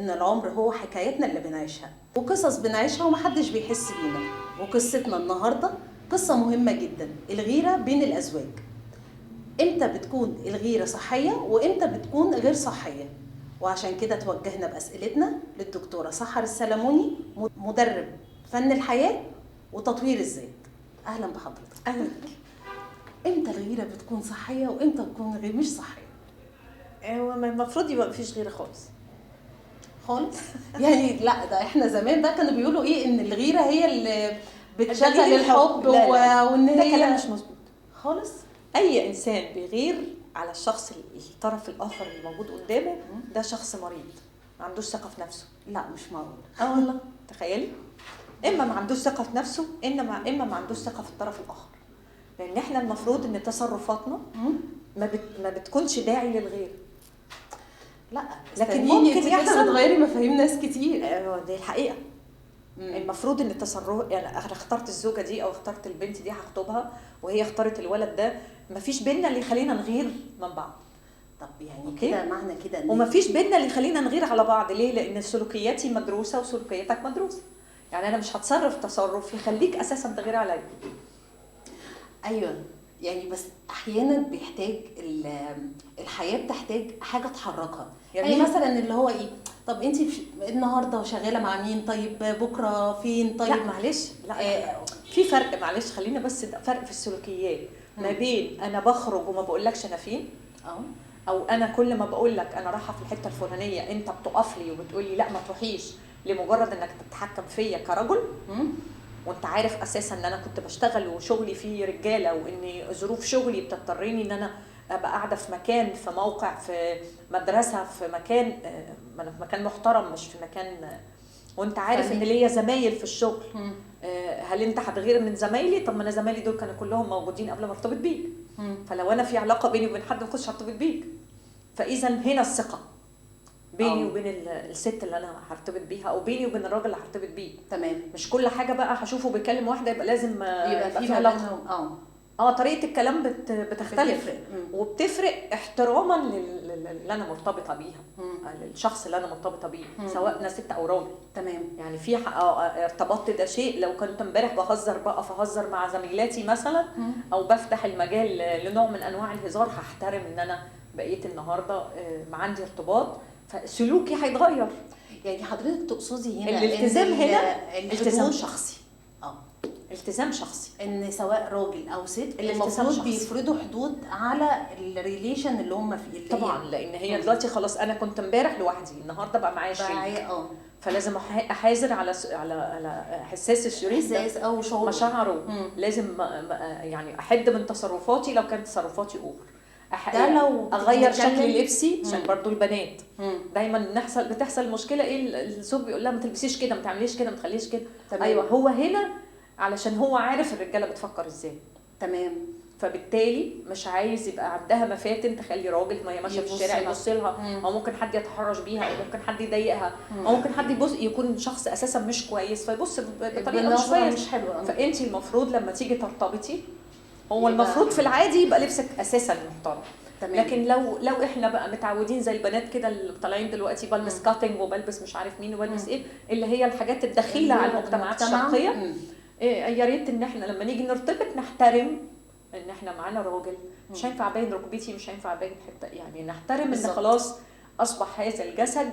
إن العمر هو حكايتنا اللي بنعيشها وقصص بنعيشها ومحدش بيحس بينا. وقصتنا النهاردة قصة مهمة جدا، الغيرة بين الأزواج. إمتى بتكون الغيرة صحية وإمتى بتكون غير صحية؟ وعشان كده توجهنا بأسئلتنا للدكتورة سحر السلموني، مدرب فن الحياة وتطوير الذات. أهلا بحضرتك. أهلا بك. إمتى الغيرة بتكون صحية وإمتى بتكون غير مش صحية؟ هو المفروض يبقى مفيش غيرة خالص خالص. يعني لا، ده احنا زمان ده كانوا بيقولوا ايه، ان الغيرة هي اللي بتشغل الحب. لا لا. وان ده هي كلام مش مظبوط خالص. اي انسان بيغير على الشخص الطرف الاخر اللي موجود قدامه ده شخص مريض، ما عندوش ثقة في نفسه. لا مش معقول. والله تخيلي، اما ما عندوش ثقة في نفسه، اما ما عندوش ثقة في الطرف الاخر. لان احنا المفروض ان تصرفاتنا ما بتكونش داعي للغير. لا لكن ممكن يحصل بتغيري مفاهيم ناس كتير. دي الحقيقة. المفروض ان التصرف، يعني انا اخترت الزوجة دي او اخترت البنت دي هخطبها وهي اختارت الولد ده، مفيش بينا اللي يخلينا نغير من بعض. طب يعني كده معنى كده ومفيش بينا اللي يخلينا نغير على بعض. ليه؟ لان سلوكياتي مدروسة وسلوكياتك مدروسة. يعني انا مش هتصرف تصرف يخليك اساسا تغير عليا. ايوه يعني، بس احيانا بيحتاج الحياة بتحتاج حاجة تحركها. يعني مثلا اللي هو ايه، طب انت النهارده شغالة مع مين، طيب بكره فين، طيب لا معلش، لا في فرق، معلش خلينا بس فرق في السلوكيات ما بين انا بخرج وما بقولكش انا فين، او انا كل ما بقول لك انا رايحة في الحتة الفلانية انت بتقف لي وبتقولي لا ما تروحيش لمجرد انك تتحكم فيا كرجل، وانت عارف اساسا ان انا كنت بشتغل وشغلي فيه رجاله، وان ظروف شغلي بتضطريني ان انا ابقى قاعدة في مكان، في موقع، في مدرسه، في مكان، ما انا في مكان محترم مش في مكان، وانت عارف ان ليا زمايل في الشغل. هل انت هتغير من زمايلي؟ طب ما انا زمايلي دول كانوا كلهم موجودين قبل ما ارتبط بيك. فلو انا في علاقة بيني وبين حد ما كنتش هرتبط بيك. فاذا هنا الثقة بيني وبين الست اللي انا هرتبط بيها، او بيني وبين الراجل اللي هرتبط بيه. تمام. مش كل حاجة بقى هشوفه بيكلم واحدة يبقى لازم يبقى في علاقة. طريقه الكلام بتختلف وبتفرق احتراما للي انا مرتبطة بيها، للشخص اللي انا مرتبطة بيه، سواء انا ست او راجل. تمام. يعني في ارتبطت، ده شيء. لو كنت امبارح بهزر بقى فهزر مع زميلاتي مثلا، او بفتح المجال لنوع من انواع الهزار، هحترم ان انا بقيت النهارده ما عندي ارتباط، فسلوكي هيتغير. يعني حضرتك تقصدي هنا الالتزام، هنا التزام شخصي. التزام شخصي، ان سواء راجل او ست المفروض بيفرضوا حدود على ال relation اللي هم فيه. اللي طبعا، لان هي دلوقتي خلاص انا كنت امبارح لوحدي، النهارده بقى معايا شريك، فلازم احاذر على على حساس الشريك ده، احساس او شعور، مشاعره. لازم يعني احد من تصرفاتي لو كانت تصرفاتي over، ده لو اغير شكل لبسي، عشان برضو البنات دايما بتحصل مشكلة، ايه الزوج بيقول لها ما تلبسيش كده، ما تعمليش كده، ما تخليش كده. ايوه، هو هنا علشان هو عارف الرجالة بتفكر ازاي. تمام. فبالتالي مش عايز يبقى عندها مفاتن تخلي راجل ما هي ماشية في الشارع يبص لها، او ممكن حد يتحرش بيها، او ممكن حد يضايقها، او ممكن حد يبص يكون شخص اساسا مش كويس فيبص بطريقة مش كويس، مش حلوة. فانت المفروض لما تيجي ترتبطي، هو المفروض في العادي يبقى لبسك اساسا محترم. تمام. لكن لو احنا بقى متعودين زي البنات كده اللي طالعين دلوقتي بلبس cutting وبلبس مش عارف مين وبلبس ايه، اللي هي الحاجات الدخيله على المجتمعات الشرقية، يا ريت ان احنا لما نيجي نرتبط نحترم ان احنا معانا راجل. مش هينفع ابين ركبتي، مش هينفع ابين حتة، يعني نحترم ان خلاص اصبح هذا الجسد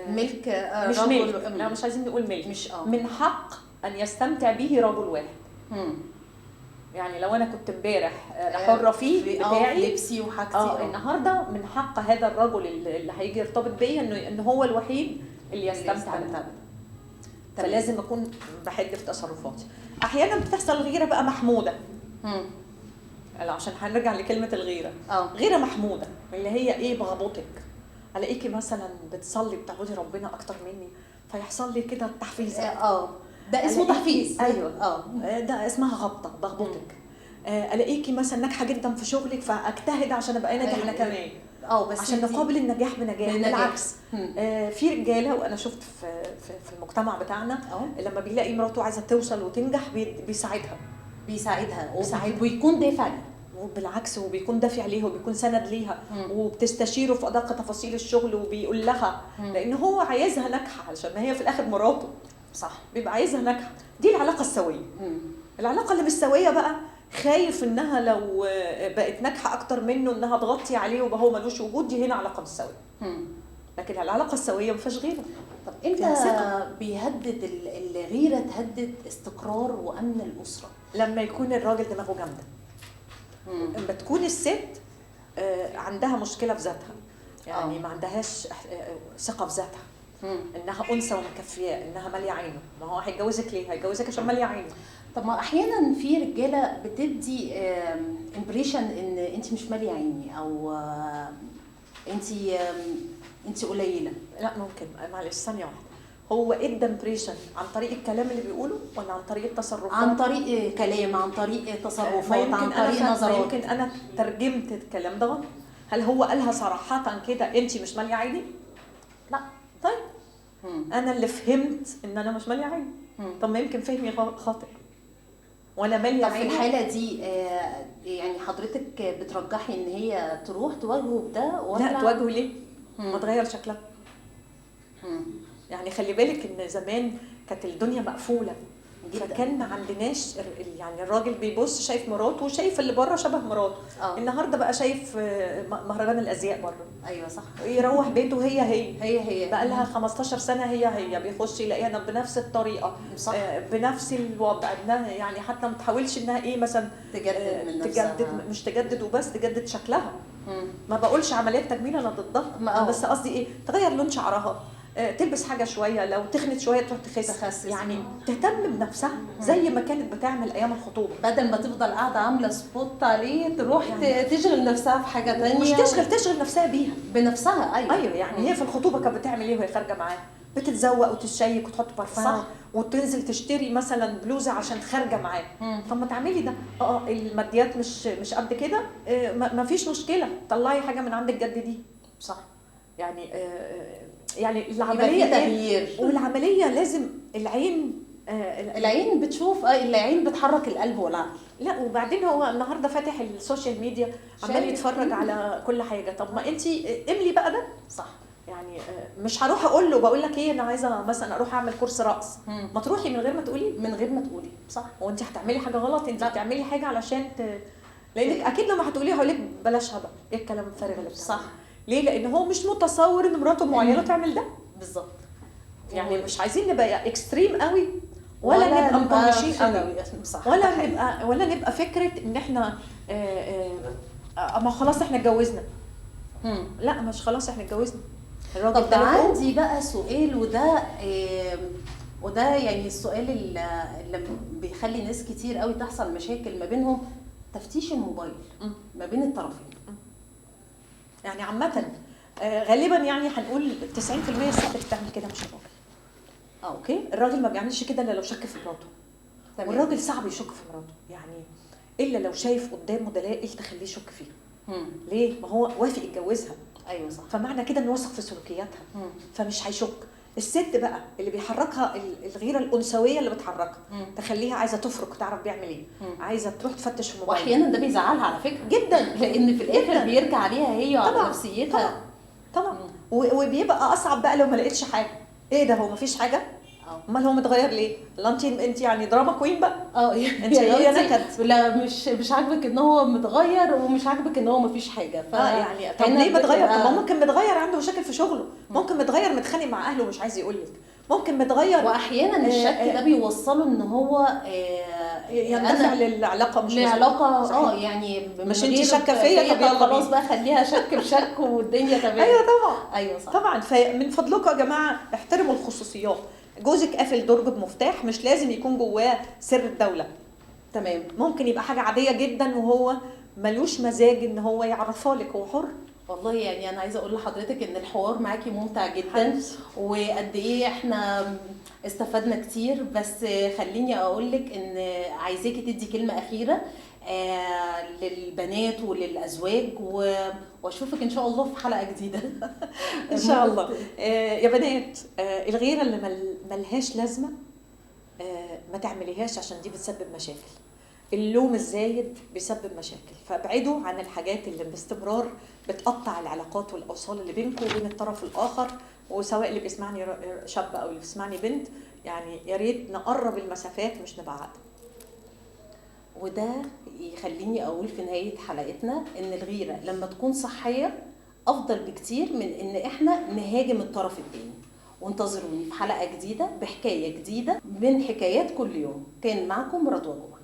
ملك، مش ملك، لا مش عايزين نقول ملك، مش من حق ان يستمتع به رجل واحد. يعني لو انا كنت امبارح حره فيه بتاعي لبسي وحاجتي، النهارده من حق هذا الرجل اللي هيجي يرتبط بيا انه هو الوحيد اللي يستمتع بيه. فلازم اكون بحد في تصرفاتي. احيانا بتحصل غيره بقى محمودة. عشان هنرجع لكلمة الغيرة. غيره محمودة اللي هي ايه، بغبطك، الاقيكي مثلا بتصلي بتعبدي ربنا اكتر مني، فيحصل لي كده التحفيز. ده اسمه تحفيز. ايوه، ده اسمها غبطة، بغبطك. الاقيكي مثلا ناجحة جدا في شغلك فاجتهد عشان ابقى ناجح انا كمان. بس عشان نقابل النجاح بنجاح. بالعكس، في رجاله، وانا شفت في المجتمع بتاعنا لما بيلاقي مراته عايزه توصل وتنجح بيساعدها، وبيكون دافع ليه. وبالعكس هو بيكون دافع ليها وبيكون سند ليها، وبتستشيره في ادق تفاصيل الشغل وبيقول لها، لان هو عايزها ناجحة علشان ما هي في الاخر مراته. صح، بيبقى عايزها ناجحة. دي العلاقة السوية. العلاقة اللي مش سويه بقى خايف انها لو بقت ناجحة اكتر منه انها تغطي عليه ويبقى هو ملوش وجود، دي هنا علاقة مش سويه. لكن العلاقة السوية ما فيهاش غيره. طب امتى بيهدد الغيرة تهدد استقرار وامن الاسرة؟ لما يكون الراجل دماغه جامدة. لما تكون الست عندها مشكلة في ذاتها، يعني ما عندهاش ثقة في ذاتها، انها انثى ومكفياه، انها ماليه عينه. ما هو هيتجوزك ليه؟ هيتجوزك عشان ماليه عينه. طب ما احيانا في رجاله بتدي impression ان انت مش ماليه عيني، او انت قليله. لا ممكن، معلش ثانية واحدة، هو ادى impression عن طريق الكلام اللي بيقوله ولا عن طريق التصرفات؟ عن طريق كلام، عن طريق تصرفات، عن طريق نظرات. يمكن انا ترجمت الكلام ده غلط. هل هو قالها صراحة كده انت مش ماليه عيني؟ لا. طيب انا اللي فهمت ان انا مش ماليه عيني. طب ما يمكن فهمي خاطئ وانا ماليه عيني. طب في الحالة دي يعني حضرتك بترجحي ان هي تروح تواجهه بده ولا لا؟ تواجهه ليه؟ ما تغير شكلها. يعني خلي بالك ان زمان كانت الدنيا مقفولة جدا، فكان ما عندناش يعني الراجل بيبص شايف مراته وشايف اللي بره شبه مراته. النهارده بقى شايف مهرجان الازياء بره. ايوه صح. يروح بيته هي هي هي هي بقى لها 15 سنة هي هي، بيخش يلاقيها بنفس الطريقة. صح. بنفس الوضع، يعني حتى ما تحاولش انها ايه مثلا تجدد من نفسها، تجدد، مش تجدد وبس، تجدد شكلها. ما بقولش عمليات تجميل انا ضدها، بس قصدي ايه، تغير لون شعرها، تلبس حاجة شوية، لو تخنت شوية تروح تخس، يعني تهتم بنفسها زي ما كانت بتعمل ايام الخطوبة، بدل ما تفضل قاعدة عامله spot عليه تروح يعني تشغل نفسها في حاجة ثانية. مش تشغل نفسها بيها، بنفسها. ايوه ايوه، يعني هي في الخطوبة كانت بتعمل ايه وهي خارجه معاه؟ بتتزوق وتتشيك وتحط بارفان وتنزل تشتري مثلا بلوزة عشان خارجه معاه. طب ما تعملي ده. الماديات مش قد كده، ما فيش مشكلة، طلعي حاجة من عندك جددي. صح. يعني يعني العملية تغيير، والعملية لازم العين العين بتشوف، العين بتحرك القلب والعقل. لا وبعدين هو النهارده فاتح ال social media عمال يتفرج على كل حاجة. طب ما انت املي بقى ده. صح. يعني مش هروح اقول له بقول لك ايه انا عايزه مثلا اروح اعمل كورس رقص، ما تروحي من غير ما تقولي، من غير ما تقولي. صح. وانت هتعملي حاجة غلط، انت بتعملي حاجة علشان لانك اكيد لما هتقوليها هقول لك بلاش هبل، ايه الكلام الفارغ اللي بتعمله؟ صح. ليه؟ لان هو مش متصور ان مراته معينة تعمل ده. بالظبط. يعني مش عايزين نبقى extreme قوي ولا نبقى مطنشين قوي. صح. ولا نبقى فكرة ان احنا ما خلاص احنا اتجوزنا. لا مش خلاص احنا اتجوزنا. الراجل ده عندي بقى سؤال، وده يعني السؤال اللي بيخلي ناس كتير قوي تحصل مشاكل ما بينهم، تفتيش الموبايل ما بين الطرفين. يعني عامة غالبا يعني هنقول 90% الست بتعمل كده مش الراجل. okay، الراجل ما بيعملش كده الا لو شك في مراته. والراجل صعب يشك في مراته، يعني الا لو شايف قدامه دلائل تخليه يشك فيها. ليه؟ ما هو وافق يتجوزها. ايوه صح. فمعنى كده انه واثق في سلوكياتها، فمش هيشك. الست بقى اللي بيحركها الغيرة الانثوية اللي بتحركها، تخليها عايزه تفرك تعرف بيعمل ايه، عايزه تروح تفتش في موبايلها. واحيانا ده بيزعلها على فكرة جدا، لان في الاخر بيرجع عليها هي وعلى نفسيتها. طبعا. وبيبقى اصعب بقى لو ما لقيتش حاجة. ايه ده، هو ما فيش حاجة؟ امال هو متغير ليه؟ لا انت يعني drama queen بقى. انت هي نكد. لا مش عاجبك ان هو متغير، ومش عاجبك ان هو مفيش حاجة. ف يعني طب ليه متغير؟ طب ما ممكن متغير عنده مشاكل في شغله، ممكن متغير متخانق مع اهله ومش عايز يقول لك، ممكن متغير. واحيانا الشك ده بيوصله ان هو يندفع للعلاقة مش للعلاقة. يعني مش انت شاكه فيا، طب يلا خلاص بقى خليها شك بشك والدنيا تمام. ايوه طبعا. ايوه صح طبعا. فمن فضلكم يا جماعة احترموا الخصوصيات. جوزك قافل درج بمفتاح، مش لازم يكون جواه سر الدولة. تمام. ممكن يبقى حاجة عادية جدا وهو ملوش مزاج ان هو يعرفها لك، هو حر. والله يعني انا عايزه اقول لحضرتك ان الحوار معاكي ممتع جدا، وقد ايه احنا استفدنا كتير. بس خليني اقول لك ان عايزاكي تدي كلمة اخيرة للبنات وللازواج، واشوفك ان شاء الله في حلقة جديدة. ان شاء الله. يا بنات، الغيرة اللي ملهاش لازمه ما تعمليهاش، عشان دي بتسبب مشاكل. اللوم الزايد بيسبب مشاكل، فابعدوا عن الحاجات اللي باستمرار بتقطع العلاقات والاوصال اللي بينكم وبين الطرف الاخر، وسواء اللي بيسمعني شاب او اللي بيسمعني بنت، يعني يا ريت نقرب المسافات مش نبعدها. وده يخليني اقول في نهاية حلقتنا ان الغيرة لما تكون صحية افضل بكتير من ان احنا نهاجم الطرف التاني. وانتظروني في حلقة جديدة بحكاية جديدة من حكايات كل يوم. كان معكم رضوى جمعة.